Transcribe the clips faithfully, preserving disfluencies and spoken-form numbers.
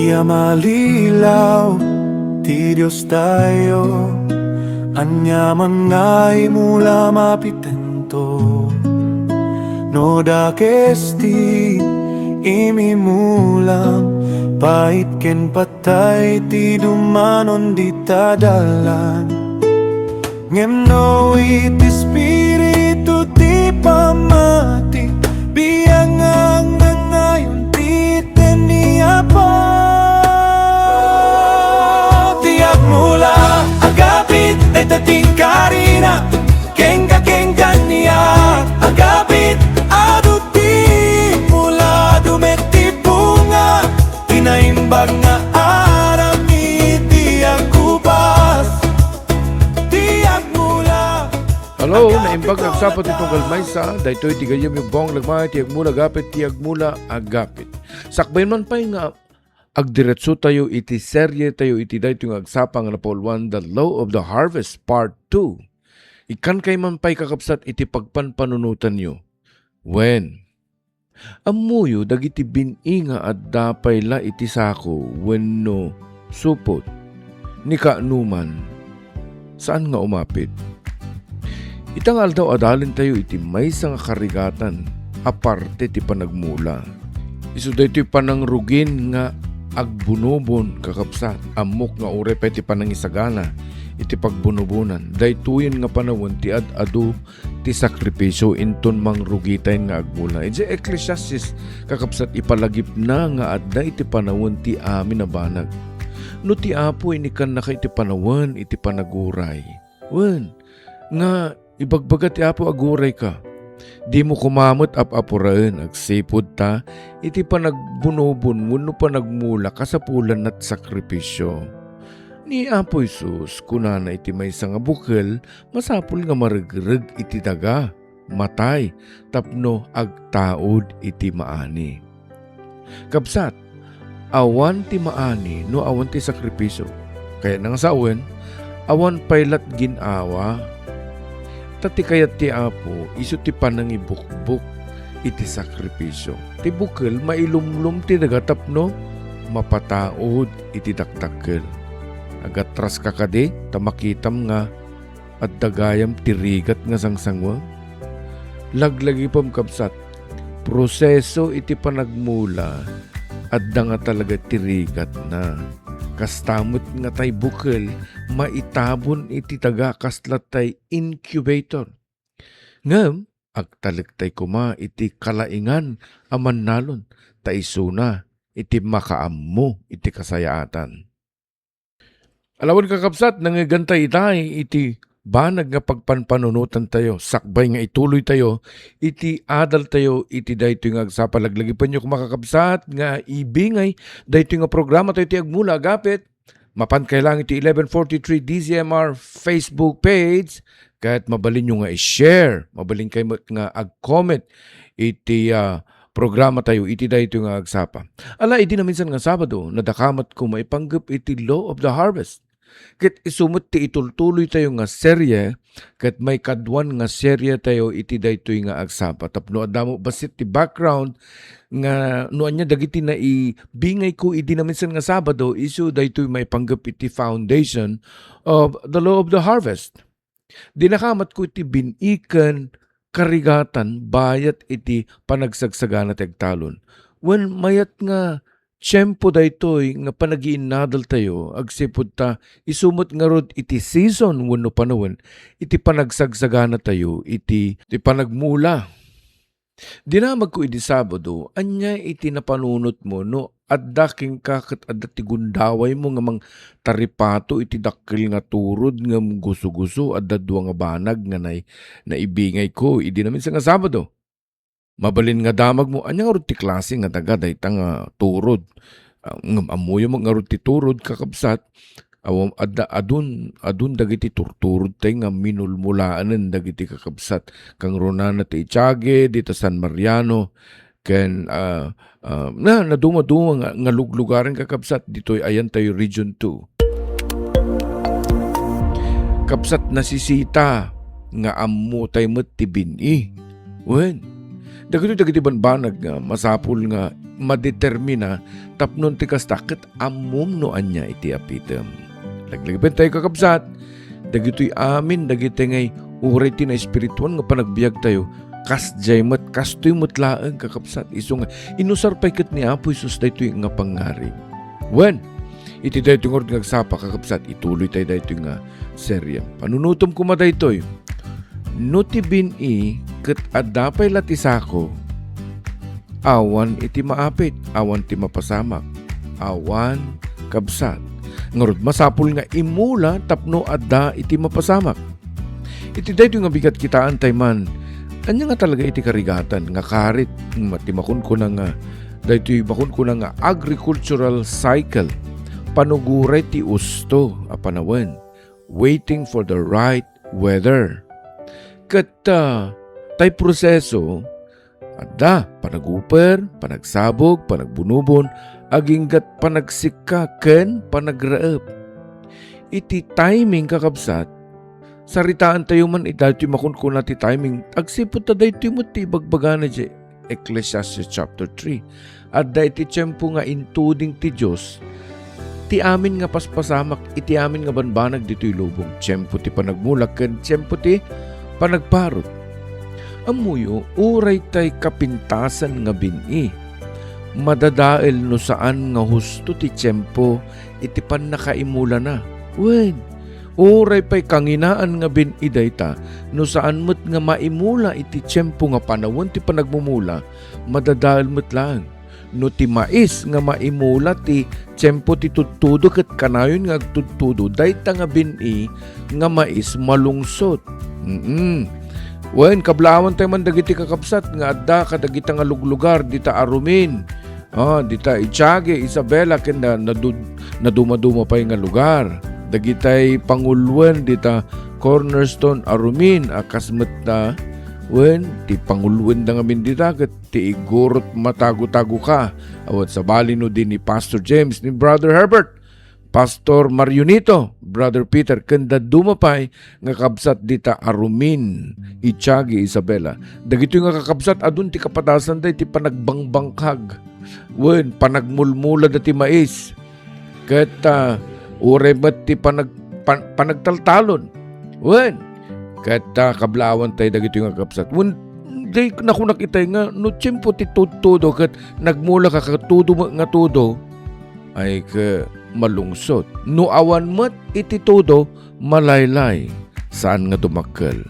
Ya malilaw ti Dios tayo, ania man nga imula mapitento. No dakes ti imimulam, pait ken patay ti dumanon dita dalan. Ngem no iti Espiritu ti pammati, biang nga agnanayon ti ten ni Apo. Ti agmula, agapit, dayta ti karina, kenka, kenka ni agapit, adu ti mula, adu met ti bunga, ti naimbag nga aramid ti agubas. Ti agmula. Hello, naimbag nga agsapa ti tunggal maysa, daytoy ti gayyem, Bong Lagmay, ti agmula agapit, ti agmula agapit. Sakbay man pay nga agdiretso tayo iti serye tayo iti daytoy nga agsapa nga napauluan, The Law of the Harvest Part two. Ikkan kay man pay, kakabsat, iti pagpanpanunotanyo. Wen, ammoyo dagiti bin-i nga adda pay la iti sako wenno supot ni kaanoman, saan nga umapit. Ita nga aldaw, adalentayo iti maysa nga karigatan a parte ti panagmula. Isu daytoy panangrugin nga agbunobon, kakabsat. Ammok nga uray pay ti panangisagana iti pagbunobonan, daytoyen nga panawen ti ad-adu ti sakripisio inton mangrugitayen nga agmula. Idiay Ecclesiastes, kakabsat, ipalagipna nga adda iti panawen ti amin a banag. No ti Apo inikannaka iti panawen iti panaguray, wen, nga ibagbaga ti Apo, agurayka. Dimo koma met ap-apuraen agsipud ta iti panagbunobon wenno panagmula, kasapulanna ti sakripisio. Ni Apo Jesus, kunana iti maysa nga bukel, masapul nga maregreg iti daga, matay, tapno agtaud iti maani. Kabsat, awan ti maani no awan ti sakripisio. Kayatna nga sawen, awan pay lat gin-awa. Ta ti kayat ti Apo, isu ti panangibukbok iti sakripisio. Ti bukel, mailumlom ti daga tapno mapataud iti dakdakkel. Agatraska kadi, ta makitam nga adda gayam ti rigat nga sangsanguem? Laglagipem, kabsat, proseso iti panagmula, adda nga talaga ti rigatna. Kasta met nga tay bukel, maitabon iti daga kasla tay incubator. Ngem agtalek tay koma iti kalaingan a mannalon, ta isuna iti makaammo iti kasayaatan. Alawen, kakabsat, nangegantay itay iti banag nga pagpanpanunotantayo, sakbay nga ituloytayo iti adaltayo iti daytoy nga agsapa. Laglagipenyo koma, kakabsat, nga ibingay daytoy nga programatayo ti Agmula Agapit. Mapan kay lang iti eleven forty-three D Z M R Facebook page, ket mabalinyo nga i-share, mabalin kay met nga ag-comment iti, ah, programatayo iti daytoy nga agsapa. Ala, idi naminsan nga Sabado, nadakamatko maipanggep iti Law of the Harvest. Ket isu met ti itultuloytayo nga serye, ket maikaduan nga seryetayo iti daytoy nga agsapa. Tapno adda mo bassit ti background nga no ania dagiti naibingayko idi naminsan nga Sabado, isu daytoy maipanggep iti foundation of the Law of the Harvest. Dinakamatko iti bin-i ken karigatan bayat iti panagsagsagana ti agtalon. Wen, mayat nga tiempo daytoy nga panagiinnadaltayo, agsipud ta isu met ngarud iti season wenno panawen iti panagsagsaganatayo iti, ti panagmula. Dinamagko idi Sabado, ania iti napanunotmo no adda kenka ket adda ti gundawaymo nga mangtaripato iti dakkel nga turod ngem guso-guso? Adda dua nga banag nga nay-, naibingayko idi naminsan nga Sabado. Mabalin nga damagmo, ania ngarud ti klase nga daga dayta nga turod? Ah, ngem ammoyo met ngarud ti turod, kakabsat. Awan, adda, adun, adun dagiti turturodtay nga minulmulaanen dagiti kakabsat. Kangrunana ti Echagüe, dita San Mariano, ken, ah, ah, na, nadumaduma nga, nga luglugaren, kakabsat, ditoy ayantayo Region two. Kabsat, nasisita nga ammotay met ti bin-i. Wen, dagitoy dagiti banbanag nga masapul nga madetermina tapno ti kasta ket ammom no ania iti apitem. Laglagipen tayo, kakabsat, dagitoy amin, dagiti ngay uray ti naespirituan nga panagbiag tayo, kasdiay met, kastoy met laeng, kakabsat, isu nga inusar pay ket ni Apo Jesus daytoy nga pangngarig. Wen, iti daytoy ngarud nga agsapa, kakabsat, ituloy tayo daytoy nga serye. Panunutom koma daytoy. No ti bin-i ket adda pay la ti sako, awan iti maapit, awan ti mapasamak, awan, kabsat. Ngarud, masapul nga imula tapno adda iti mapasamak. Iti daytoy nga bigat, kitaen tay man, ania nga talaga iti karigatan nga karit, mm, ti makunkuna nga, daytoy makunkuna nga agricultural cycle, panuguray ti usto a panawen, waiting for the right weather. Ket, ah, tay proseso, adda panaguper, panagsabog, panagbunobon, aginggat panagsikka ken panagraep. Iti timing, kakabsat, saritaentayo man iti daytoy makunkuna ti timing, agsipud ta daytoy met ti ibagbagana idiay Ecclesiastes chapter three. Adda iti tiempo nga intuding ti Dios ti amin nga paspasamak iti amin nga banbanag ditoy lubong, tiempo ti panagmula ken tiempo ti panagparut. Ammoyo, uray tay kapintasan nga bin-i, madadael no saan nga husto ti tiempo iti pannakaimulana. Wen, uray pay kanginaan nga bin-i dayta, no saan met nga maimula iti tiempo nga panawen ti panagmumula, madadael met laeng. No ti mais nga maimula ti tiempo ti tudtudo ket kanayon nga agtudtudo, dayta nga bin-i nga mais malungsot. Mm. Wen, kablaawantay man dagiti kakabsat nga adda kadagita nga luglugar dita Arumin. Ah, dita Itiague, Isabela, ken na-, nadud-, nadumaduma pay nga lugar. Dagitay panguluen dita Cornerstone Arumin a kas met ta, wen, ti panguluenda ngamin dita ket ti Igurot Matagutagoka. Awan sabali no di ni Pastor James, ni Brother Herbert, Pastor Marionito, Brother Peter, ken dadduma pay nga kabsat dita Arumin, Itiague, Isabela. Dagitoy nga kakabsat, adun ti kapadasanda iti panagbangkag. Wen, panagmulmula dati mais. Ket, ah, uray met ti panag-, pan-, panagtaltalon. Wen, ket, ah, kablaawantay dagitoy nga kabsat. Wen, di nakunak itay nga no tiempo ti tudtudo ket nagmula ka ket tudo met nga tudo, ay ket malungsot. No awan met iti tudo, malaylay, saan nga dumakkel.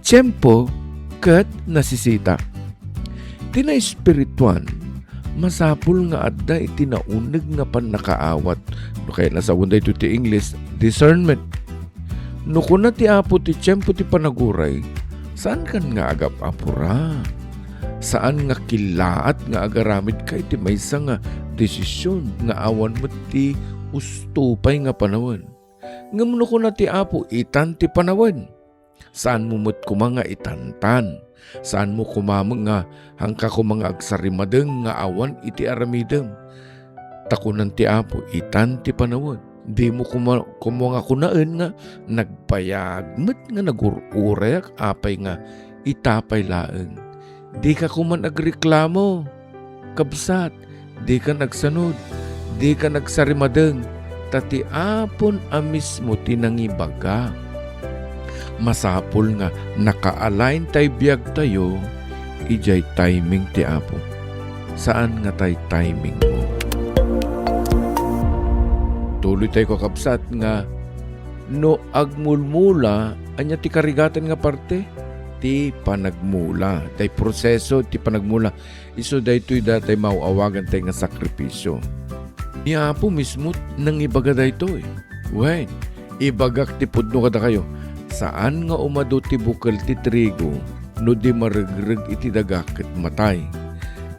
Tiempo ket nasisita. Ti naespirituan, masapul nga adda iti nauneg nga pannakaawat, no kayat nga sawen daytoy ti English, discernment. No kuna ti Apo ti tiempo ti panaguray, saankan nga agap-apura. Saan nga killaat nga agaramidka iti maysa nga desisyon nga awan met ti usto pay nga panawen. Ngem no kuna ti Apo, itan ti panawen. Saanmo met koma nga itantan. Saanmo koma nga, haanka koma nga agsarimadeng nga awan iti aramidem. Ta kunan ti Apo, itan ti panawen. Dimo koma, koma nga kunaen nga nagbayag met nga nagur-urayak apay nga ita pay laeng. Dika koman agreklamo, kabsat, dika nagsanud, dika nagsarimadeng, ta ti Apon a mismo ti nangibaga. Masapul nga naka-align tay biagtayo idiay timing ti Apo. Saan nga tay timing mo. Tuloy tayo, kakabsat, nga no agmulmula, ania ti karigatan nga parte? Ti panagmula. Tay proseso ti panagmula. Isu daytoy datay maaw-awagan tay nga sakripisio. Ni Apo mismo nangibaga daytoy. Wen, ibagak ti pudno kadakayo, saan nga umadu ti bukel ti trigo no di maregreg iti daga ket matay.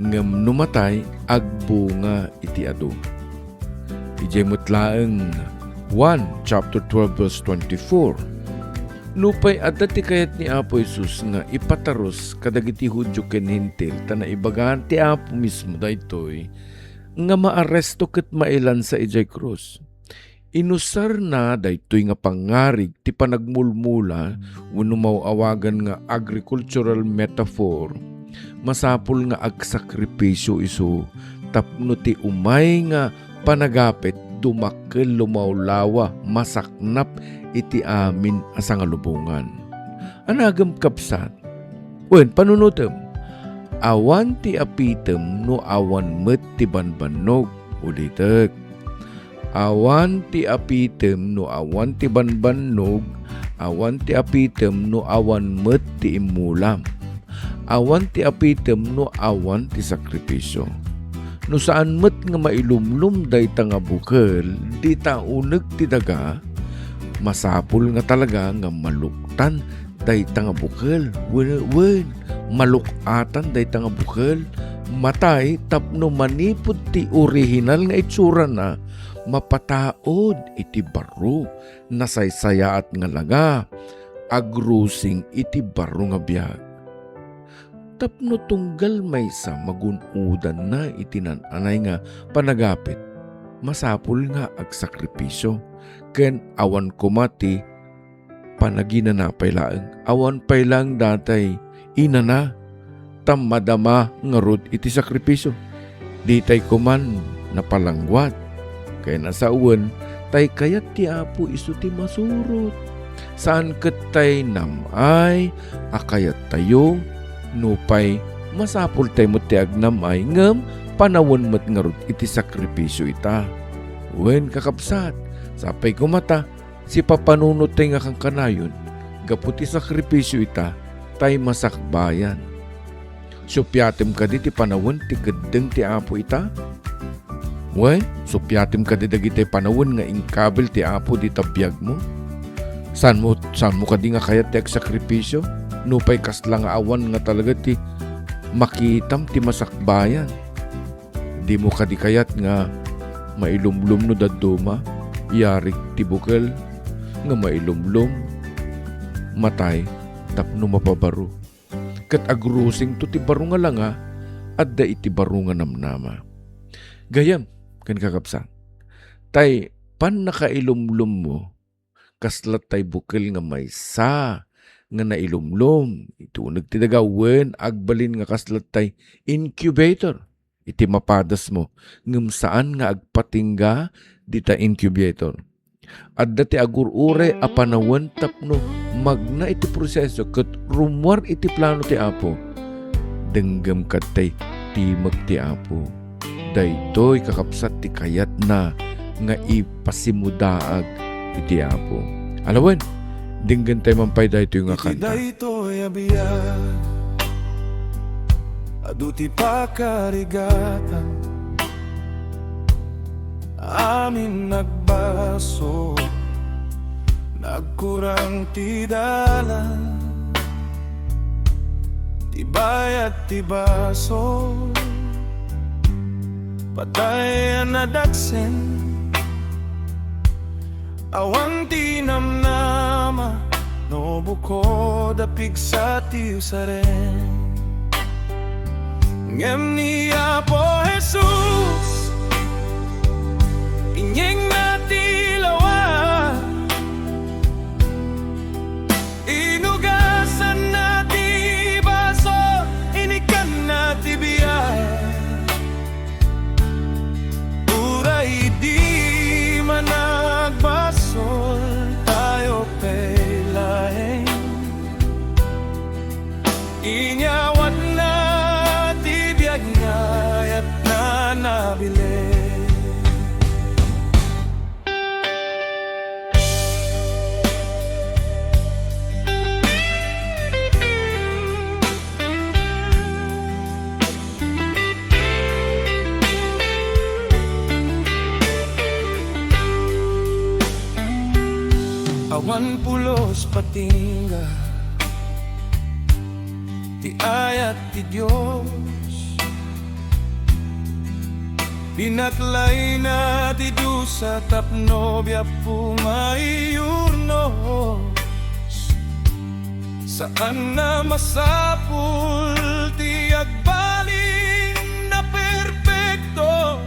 Ngem no matay, agbunga iti adu. Idiay met laeng Juan chapter twelve, verse twenty-four. Nupay adda ti kayat ni Apo Jesus nga ipatarus kadagiti Judio ken Hentil, ta naibagaan ti Apo mismo daytoy nga maaresto ket mailansa idiay krus. Inusarna daytoy nga pangngarig ti panagmulmula wenno maaw-awagan nga agricultural metaphor Masapul nga agsakripisio isu tapno ti umay nga panagapit dumakkel, lumawlawa, masaknap iti amin a sangalubongan. Anagem, kabsat? Wen, panunotem. Awan ti apitem no awan met ti banbannog. Ulitek. Awan ti apitem no awan ti banbannog, awan ti apitem no awan met ti immulam. Awan ti apitem no awan ti sakripisio. No saan met nga mailumlom dayta nga bukel, dita uneg ti daga, masapul nga talaga nga maluktan dayta nga bukel. Wen, wen, maluk-atan dayta nga bukel. Matay tapno manipud ti orihinal nga itsurana, mapataud iti baro, nasaysayaat nga langa, agrusing iti baro nga biag. Tapno tunggal maysa magun-odanna iti naan-anay nga panagapit, masapul nga agsakripisio, ken awan koma ti panaginana pay laeng. Awan pay laeng datay inana, ta madama ngarud iti sakripisio. Ditay koman napalangguat. Ken a sawen, tay kayat ti Apo isu ti masurot. Saan ket tay nam-ay a kayattayo, nupay masapultay met ti agnam-ay, ngem panawen met ngarud iti sakripisio ita. Wen, kakabsat, sapay koma ta sipapanunotay nga kankanayon, gapu ti sakripisio ita, tay masakbayan. Supiatem kadi ti panawen ti keddeng ti Apo ita? Wen, supiatem kadi dagiti panawen nga inkabil ti Apo dita biagmo? Saanmo, saanmo kadi nga kayat ti agsakripisio? Nupay kasla nga awan nga talaga ti makitam ti masakbayan. Dimo kadi kayat nga mailumlom no dadduma, yarik ti bukel nga mailumlom, matay tapno mapabaro. Ket agrusingto ti baro nga langa, adda iti baro nga namnama. Gayyem, ken kakabsat, tay pannakailumlommo, kasla tay bukel nga maysa nga nailumlom iti uneg ti daga wen agbalin nga kasla tay incubator iti mapadasmo, ngem saan nga agpatingga dita incubator. Adda ti agur-uray a panawen tapno magna iti proseso ket rummuar iti plano ti Apo. Denggem kadtay timek ti Apo. Daytoy, kakabsat, ti kayatna nga ipasimudaag iti Apo. Alawen, denggentay man pay daytoy nga kanta. Iti daytoy a biag, adu ti pakarigatan. Amin nagbasol, nagkurang ti dalan, ti bayat ti basol, patay a nadaksen. Awan ti namnama no bukod a pigsa ti usaren. Ngem ni Apo Jesus, inyegna ti lawa. Inugasanna ti basol, inikanna ti biag. Uray idi managbasol tayo pay laeng, inyawatna ti biag nga ayatna nabilin. Awan pulos patingga ti ayat ti Dios. Pinaklayna ti dusa tapno biag maiyurnos. Saan a masapul ti agbalin a perpekto.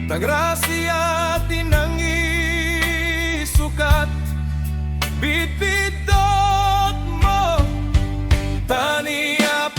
Ta grasia ti nangisukat, bitbiddutmo. Ta ni Apo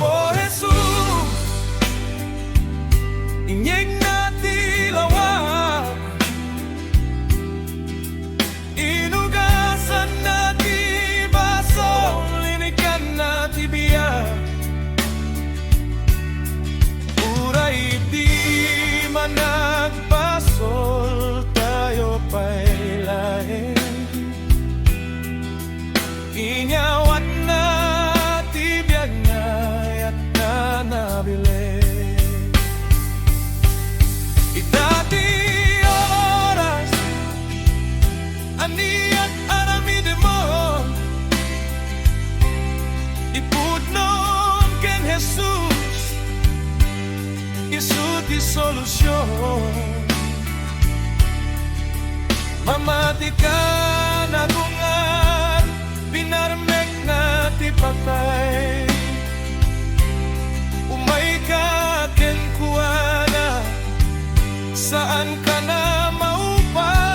Ipudnom ken Jesus, isu ti solusion. Mamatika, nagungar, pinarmekna ti patay. Umayka kenkuana, saanka na maupay.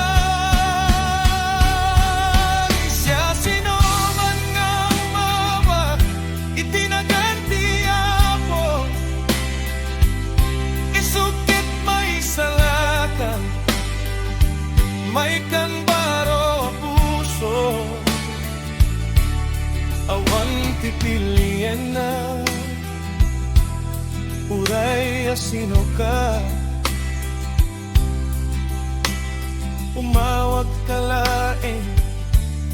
Siasinoman nga umawat iti nagan ti Apo, isu ket maisalaka, maykan baro a puso. Awan ti pilienna, uray a sinoka. Umawagka laeng,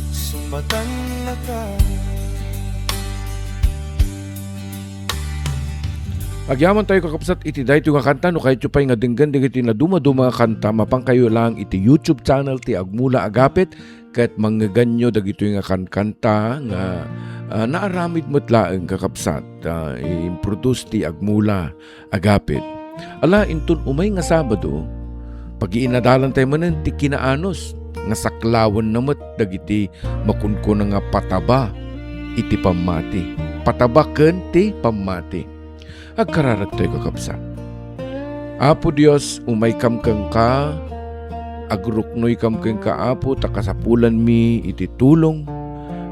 sumatannaka. Agyamantayo, kakabsat, iti daytoy nga kanta. No kayatyo pay nga denggen dagiti nadumaduma nga kanta, mapankayo lang iti YouTube channel ti Agmula Agapit, ket mangngeganyo dagitoy nga kankanta nga, ah, naaramid met laeng, kakabsat, ah, improduce ti Agmula Agapit. Ala, inton umay nga Sabado, pagiinadalantay manen ti kinaanus nga saklawenna met dagiti makunkuna nga pataba iti pammati. Pataba ken ti pammati. Agkararagtoy, kakabsat. Apo Dios, umaykam kenka, agruknoykam kenka, Apo, ta kasapulanmi iti tulong.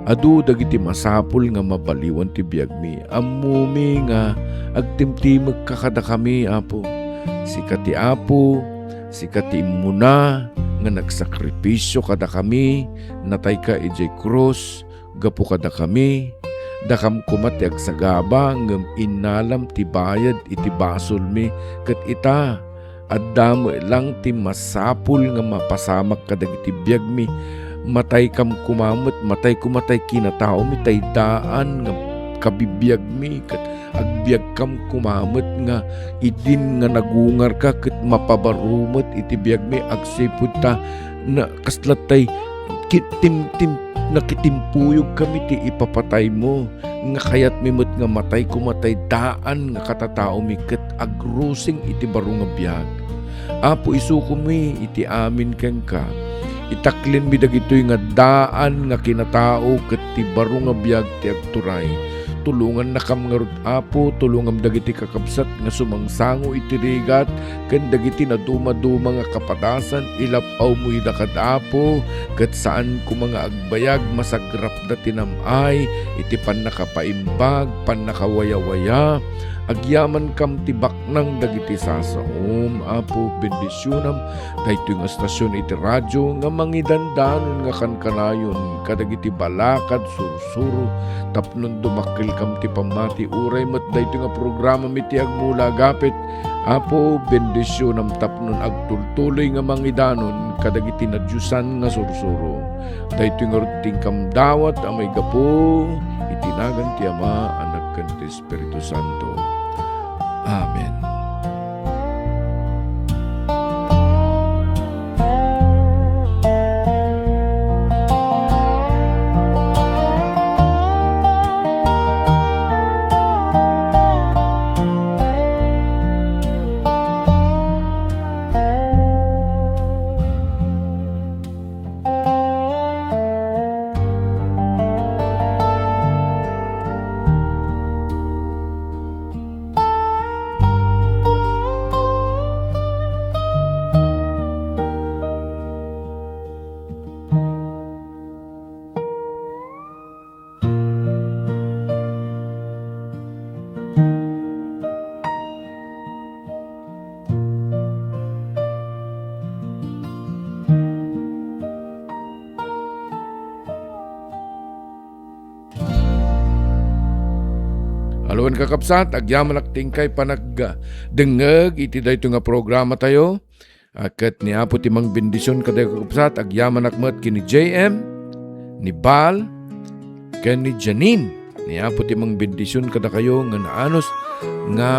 Adu dagiti masapul nga mabaliwan ti biagmi. Ammomi nga agtimtimekka kadakami, Apo. Sika ti Apo, sika ti immuna nga nagsakripisio kadakami, natayka idiay krus gapu kadakami. Dakam koma ti agsagaba ngem innalam ti bayad iti basolmi, ket ita, adda met lang ti masapul nga mapasamak kadagiti biagmi. Mataykam koma met, matay koma tay kinataomi, tay daan nga kabibiagmi, ket agbiagkam koma met nga idin nga nagungarka ket mapabaro met iti biagmi agsipud ta na, kasla tay ki-, tim-, tim-, nakitimpuyogkami ti ipapataymo, nga kayatmi met nga matay koma tay daan nga katataomi ket agrusing iti baro nga biag. Apo, isukomi iti amin kenka. Itaklinmi dagitoy nga daan nga kinatao ket ti baro nga biag ti agturay. Tulongannakam ngarud, Apo, tulongam dagiti kakabsat nga sumangsango iti rigat ken dagiti nadumaduma nga kapadasan. Ilap-awmo ida kad Apo, ket saan koma nga agbayag, masagrapda ti nam-ay iti pannakapaimbag, pannakawayawaya. Agyamankam ti baknang dagiti sasaom, Apo, bendisionam daytoy nga estasion iti radio nga mangidandanon nga kankanayon kadagiti balakad sursuro tapno dumakkelkam ti pammati. Uray met daytoy nga programam iti Agmula Agapit, Apo, bendisionam tapno agtultuloy nga mangidanon kadagiti nadiosan nga sursuro. Daytoy ngarud ti inkam dawat a maigapu iti nagan ti Ama, Anak, ken ti Espiritu Santo. Amen. Alwan, kakabsat, agyamanak ti inkay panagdengngeg iti daytoy nga programa tayo. A, ket ni Apo ti mangbendision kadakayo, kakabsat. Agyamanak met ken ni J M, ni Bal, ken ni Janine. Ni Apo ti mangbendision kadakayo nga naanus nga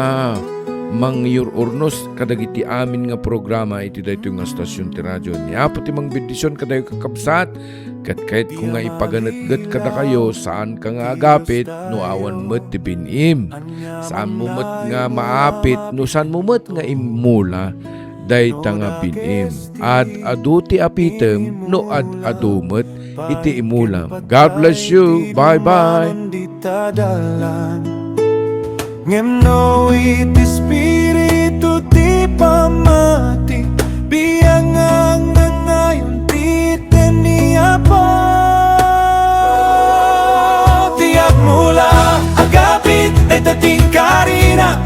mangyur-urnos kadagiti amin nga programa iti daytoy nga stasyon ti radio. Ni Apo ti mangbendision kadakayo, kakabsat, ket kayatko nga ipaganetget kadakayo, saanka nga agapit no awan met ti bin-im. Saanmo met nga maapit no saanmo met nga immula dayta nga bin-im. Ad-adu ti apitem no ad-adu met iti imulam. God bless you. Bye-bye. Ngem no iti Espiritu ti pammati, biangan nga ngayon ti item ni Apo. Ti agmula, agapit, dayta ti inkarina,